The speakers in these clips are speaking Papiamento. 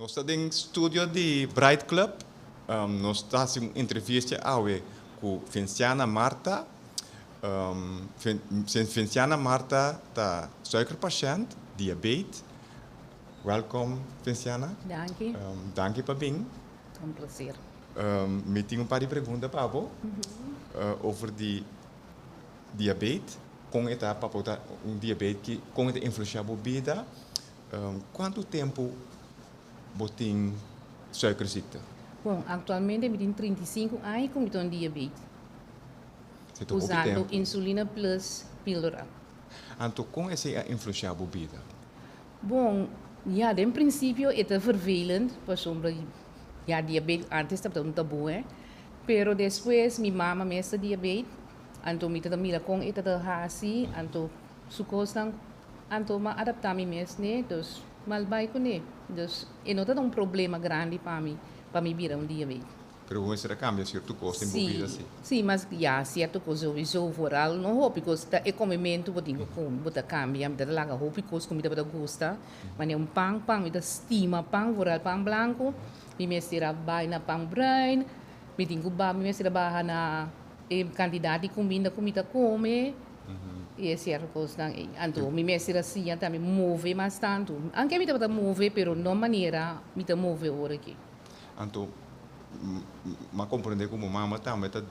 Nos ta den studio di Bright Club. Nos ta hasi un entrevista awe ku Vinciana Martha. Vinciana Martha ta suikerpashent, diabetes. Welkom, Vinciana. Danki. Danki pa bin. Un placer. Mi tin un par di pregunta pa bo over di diabetes. Kon e ta pa bo ta un diabetes ki kon e ta influencia bo bida? Kuantu tempu bo tin suikerziekte? Bon, aktualmente mi tin 35 aña ku mi ta un diabetes. Se ta hopi Usando tempu. insulina plus píldora. Anto kon esei a influencia bo bida? Bon, ya den prinsipio e ta vervelend pasobra ya diabetes antes tabata un tabú hè, pero despues mi mama mes ta diabetes, anto mi ta mira kon e ta hasi, anto su kosnan. Anto m'a adaptá mi mes n'e, dus mal bai kuné. Dus e no ta un problema grandi pa mi, pa mi bira un diabet. Pero bo mester a kambia sierto kos den bo bida si? Si, mas ya, sierto kos souiso, vooral no hopi kos, ta e komementu bo tin ku kome, bo ta kambia, mi ta laga hopi kos ku mi tabata gusta, manera un pan, pan, mi ta stima pan, vooral pan blanku, mi mester a bai na pan bruin, mi tin ku ba, mi mester a baha na e kantidat di kuminda ku mi ta kome. I e sierto kosnan ei. Anto mi mester a siña tambe move mas tantu. Anke mi tabata move, pero no manera mi ta move ora aki. Anto m'a komprende ku bo mama tambe ta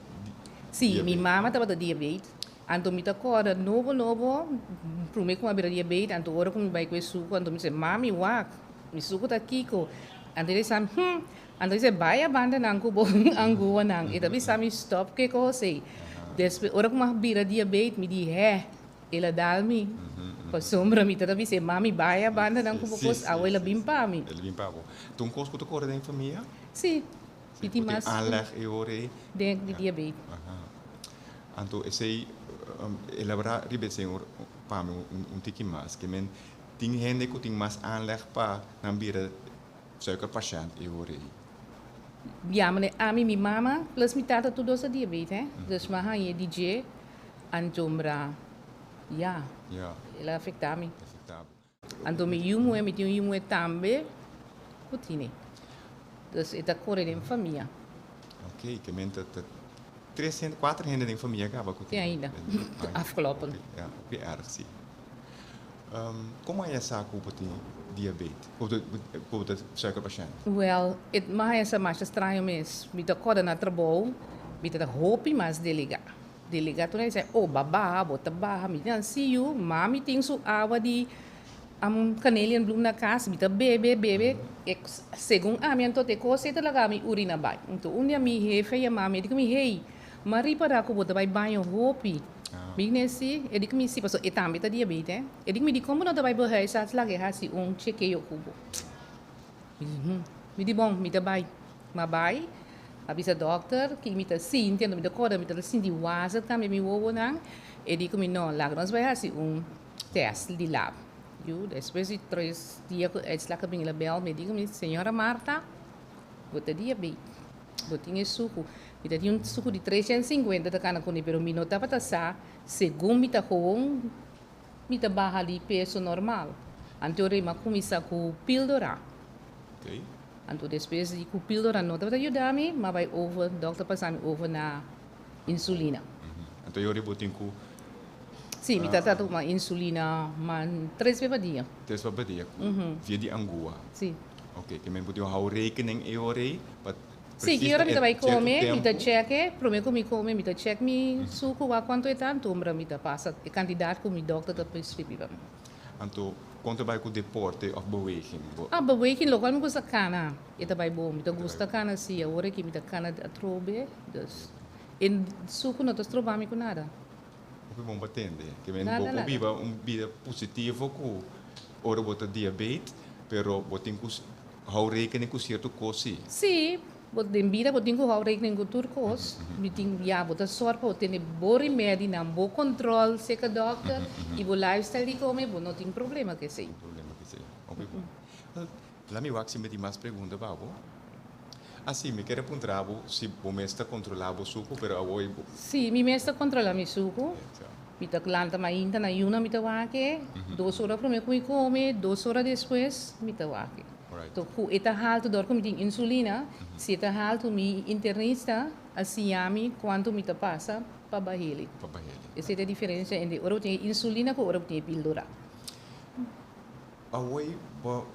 Sí, mi diabet. mama tabata diabet. Anto mi ta kòrda nobo nobo, promé ku mi a bira diabet, anto ora ku mi bai ku e suku, anto mi bisa, Mami, wak, mi suku ta kiko? Anto el a bisa, Hm. Anto dice, bai a banda nan cu bo anguanan. E ta bisa mi stop ke cos ey. Despues, ora cu mi a bira diabet, mi di, he, el a dal mi. Pasobra mi ta bisa e mami, bai a banda nan cu bo cos, awe el a bin pa mi. El a bin pa bo. Ta un cos cu ta core den famia? Si. Mi tin mas. Cu tin aanleg e ora ey? Den di diabet. Anto esey, elabora riba esey pa mi un tiki mas. Ke men tin hende cu tin mas aanleg pa nan bira Suikerpashent e ora ei. Ya mane ami mi mama plus mi tata tur dos a diabet he dus mi a haña di dje antombra ya el a afecta mi. Anto mi yu muhe mi tin un yu muhe tambe ku tine dus e ta kore den famia. Ok ke men ta tres hende kuater hende den famia kaba ku tine. Te ainda afkloppen. Ya hopi erg si. Kon a sa ku bo tin diabet? Ku bo ta suikerpashent? Wèl, e m'a haña sa masha straño mes. Mi ta kòrda na trabou, mi ta ta hopi mas delegá. Delegá tur hende sa, oh, bo a baha, bo ta baha. Mi di nan, sí yu, mami tin su awa di kanelienbloem na kas, mi ta bebe, bebe. E segun ami anto te kos ei ta laga mi urina bai. Anto un dia mi hefe a yama mi, e di ku mi, hey, m'a ripará ku bo ta bai baño hopi. Mi ne si, e di ku mi si, pasobra e tambe ta diabete. E di ku mi, dikon bo no ta bai bo huisarts laga e hasi un chekeo ku bo? Mi di, hm. Mi di, bon, mi ta bai. Mi a bai, a bisa dòkter ki mi ta sinti, anto mi ta kòrda mi ta sinti wazig tambe mi wowonan. E di ku mi, no, laga nos bai hasi un tèst di lab. Yu, despues di tres dia ku uitslag a bini el a bèl mi, e di ku mi, señora Marta, bo ta diabete. Bo tin e suku. Mi ta tin un suku di 350 ta kana kuné, pero mi no tabata sa segun mi ta gewoon mi ta baha di peso normal. Anto rei mi a kuminsá ku píldora. Anto despues di ku píldora no tabata yuda mi, mi a bai over, dòkter pasa mi over na insulina. Anto yori bo tin ku. Sí, mi ta tuma insulina man tres bes pa dia. Tres bes pa dia, via di angua. Sí. Ok, ke men bo tin hou rekening e ora ei pa Sí, ki ora mi ta bai kome, mi ta chèk, promé ku mi kome mi ta chèk mi suku wak kuantu e ta, anto ora mi ta pasa e kantidat ku mi dòkter ta preskribí pa mi. Anto, kon ta bai ku deporte òf beweging? Bo. Ah, beweging lokual mi gusta kana, e ta bai bon. Mi ta gusta kana sí, awor aki mi ta kana atrobe, dus e suku no ta stroba mi ku nada. Hopi bon pa tende. Ke men bo por biba un bida positivo ku ora bo ta diabet, pero bo tin ku hou rekening ku sierto kos si. Si, bo den bida bo tin ku hou rekening ku tur kos. Mi tin, ya, bo ta sòr pa bo tene bo remedinan, bo kòntròl serka dòkter i bo lifestyle di kome, bo no tin problema ku esei. Problema ku esei. Hopi bon. Laat mi wak si mi tin mas pregunta pa bo. Ah si, mi kere puntra bo si bo mes ta kontrolá bo suku, pero awor bo. Si, mi mes ta kontrolá mi suku. Mi ta lanta mainta na yuna mi ta wak e, dos ora promé ku mi kome, dos ora despues mi ta wak e. To ku e ta haltu dor ku mi tin insulina, si e ta haltu mi internista a siña mi kuantu mi ta pasa pa bah'e. Pa bah'e. Esei ta e diferensia entre ora bo tin e insulina ku ora bo tin e pildora. Awor bo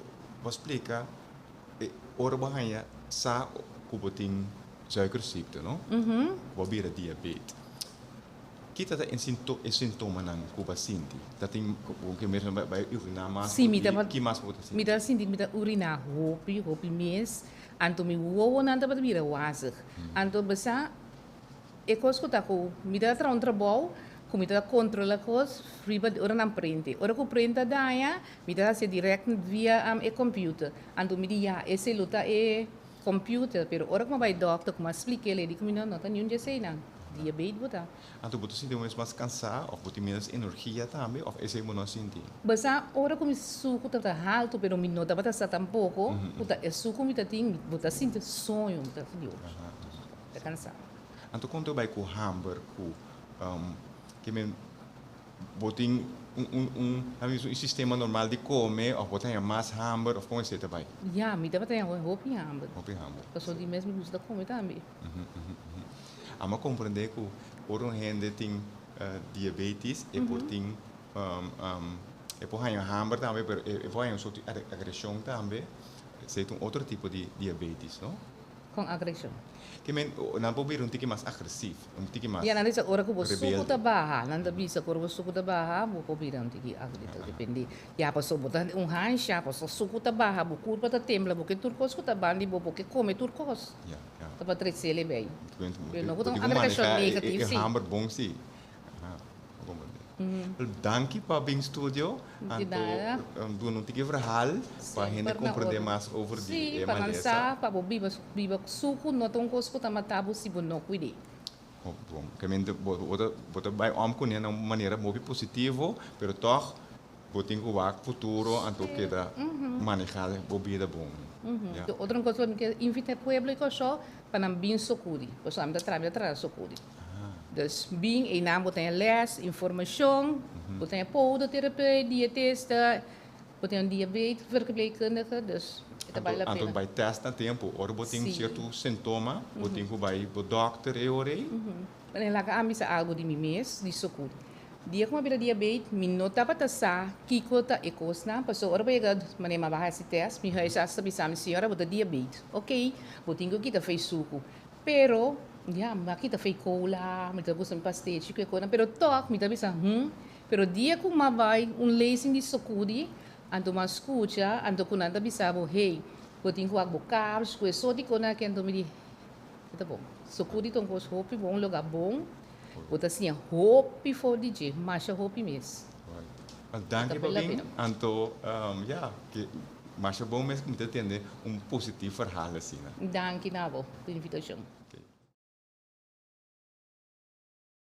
bo splika e ora bo haña sa ku bo tin suikerziekte, no? Ku bo a bira diabet. Ki ta ta e sintomanan ku bo a sinti? Ta tin bo ke mes bai uriná mas Sí, mi ta ki mas bo ta sinti? Mi ta sinti mi ta uriná hopi, hopi mes. Anto mi wowonan tabata bira wazig. Anto besa e kos ku ta ku mi ta traha un trabou ku mi ta kontrola kos riba ora nan prente. Ora ku prente a daña mi ta hasié dirèkt via e computer. Anto mi di ya esei lo ta e Computer, pero ora ku mi a bai dokter ku mi a spliká el e di ku mi no no ta niun di eseinan, diabet bo ta. Anto bo ta sinti bo mes mas kansá òf bo tin menos energia tambe òf esei bo no a sinti? Bo sa ora ku mi suku tabata haltu pero mi no tabata sa tampoko ku ta e suku mi ta tin bo ta sinti soño mi ta sinti oh ta kansá. Anto kon ta bai ku hamber ku ke men Bo tin un un un un sistema normal di come of bo ta haña mas hamber of con esey ta bay? Ya, mi tabata haña hopi hamber. Hopi hamber. Pasobra di mes mi gusta come tambe. Amo a comprende cu ora un hende tin diabetes e por tin e por haña hamber tambe pero e por haña un soort di agresion tambe. Esey ta un otro tipo di diabetes, no? Con agresion. Ke men, nan por bira un tiki mas agresief, un tiki mas Ya, nan ta bisa ora ku bo suku ta baha, nan ta bisa ku ora bo suku ta baha, bo por bira un tiki agresief, depende. Ya, pasobra bo ta un hansha, pasobra suku ta baha, bo kurpa ta tembla, bo ke tur kos ku ta banda di bo, bo ke kome tur kos. Ya, ya. Ta pa tresel e bay. Pero no ku ta un agresion negatief, si. E hamber bon, si. Danki pa bin studio. Di nada. Anto duna un tiki verhaal pa hende comprende mas over di e malesa. Si, pa nan sa pa bo biba biba suku no ta un kos ku ta mata bo si bo no kuid'é. Bon, obviamente bo ta bai om kuné na un manera hopi positivo, pero tòg bo tin ku wak futuro anto keda maneha bo bida bon. Ya. Otro kos ku mi ke invita e pueblo di Kòrsou pa nan bin sokudi, pasobra ami ta traha mi ta traha sokudi. Dus bin einan bo ta haña les, informashon, bo ta haña podotherapeut, dietista, bo ta haña un diabeetverpleegkundige, dus e ta bale la pena. Anto bai test na tempu, ora bo tin sierto sintoma, bo tin ku bai bo dòkter e ora ei. Pero laga ami sa algu di mi mes, di sokut. Dia ku mi a bira diabeet, mi no tabata sa kiko ta e kosnan, pasobra ora bo yega manera mi a bai hasi test, mi huisarts ta bisa mi, señora bo ta diabeet, ok, bo tin ku kita fei suku. Pero, ya, mi a kita fei cola, mi ta gusta mi pastechi ku e konan, pero tòg mi ta bisa, hum, pero dia ku m'a bai un lezing di Sokudi, anto m'a skucha, anto ku nan ta bisa bo, hey, bo tin ku wak bo carbs, ku e sort di konan aki, anto mi di, e ta bon. Sokudi ta un kos hopi bon, un lugar bon, bo ta siña hopi for di dje, masha hopi mes. Right. Danki pa bin, anto, ya, ke masha bon mes ku mi ta tende un positief verhaal asina. Danki na bo pa invitashon. Ok.